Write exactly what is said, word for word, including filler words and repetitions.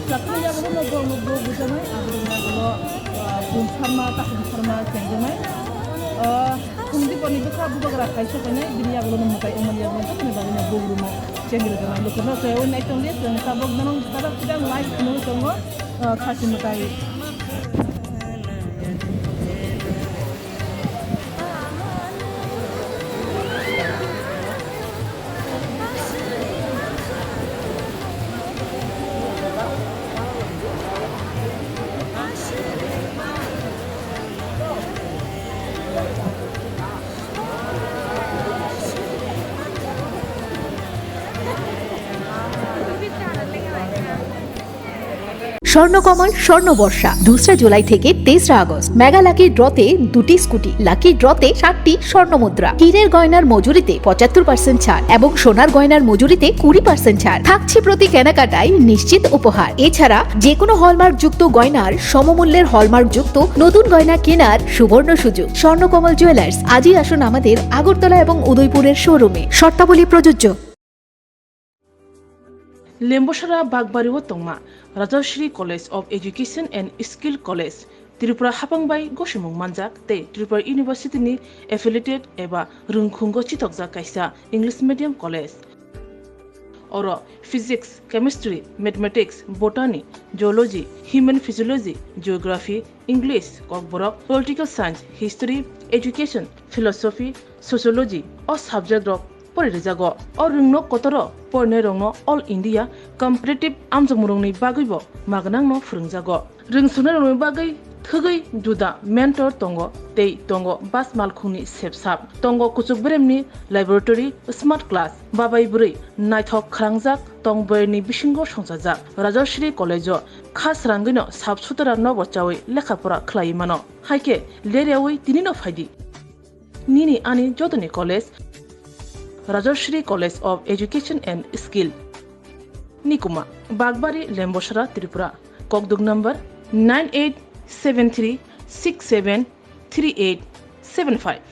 Chakni yagulo no bo, bo, bo bujanai, abo ni yagulo, ah, pun pharma, takhum pharma, chengjanai. Ah, khumdi boni bwkha bubagra kaisa kainai, bini yagulo no mwtai wngmani yagulo, takhum ni bagwi no bo rumo chengri gana. Lukurno chaywi nai tongdi, chwng tabok nono tabok kida live khumui tongo, ah, khasi mwtai. Swarnakamal স্বর্ণ বর্ষা দুসরা জুলাই থেকে তেসরা August. Mega lucky ড্রতে দুটি scooty, lucky ড্রতে সাতটি স্বর্ণ মুদ্রা, হীরের গয়নার মজুরিতে পঁচাত্তর পার্সেন্ট ছাড় এবং সোনার গয়নার মজুরিতে কুড়ি পার্সেন্ট ছাড় থাকছে। প্রতি কেনাকাটায় নিশ্চিত উপহার। এছাড়া যে কোনো হলমার্কযুক্ত গয়নার সমমূল্যের হলমার্কযুক্ত নতুন গয়না কেনার সুবর্ণ সুযোগ। স্বর্ণকমল জুয়েলার্স, আজই আসুন আমাদের আগরতলা এবং উদয়পুরের শোরুমে। শর্তাবলী প্রযোজ্য। Lembosara Bagbari o tongma Rajashree College of Education and Skill College, Tripura hapang bai gosimung manjak tei Tripura University ni affiliated eba rwngkhungo chitokjak kaisa English medium college. Oro physics, chemistry, mathematics, botany, zoology, human physiology, geography, English, kokborok, political science, history, education, philosophy, sociology o subject rok pori rijago. O rwngno kotoro porinai rokno All India competitive amjokmung rokni bagwibo magnangno phwrwngjago. Rwngsungnai rokni bagwi thwgwi juda mentor tongo tei tongo bas malkhungni sepsap. Tongo kuchuk beremni laboratory, smart class, babai bwrwi naithok khwlangjak tong bwrwini bisingo songchajak. Rajashree College o kha srangwino sap sutara nobo chawi lekha pora khlaiwi mano. Haikhe leryawi tinino phaidi. Nini ani jotoni college, Rajashree College of Education and Skill. Nikuma, Bagbari, Lembosara, Tripura. Kokduk number nine eight seven three six seven three eight seven five.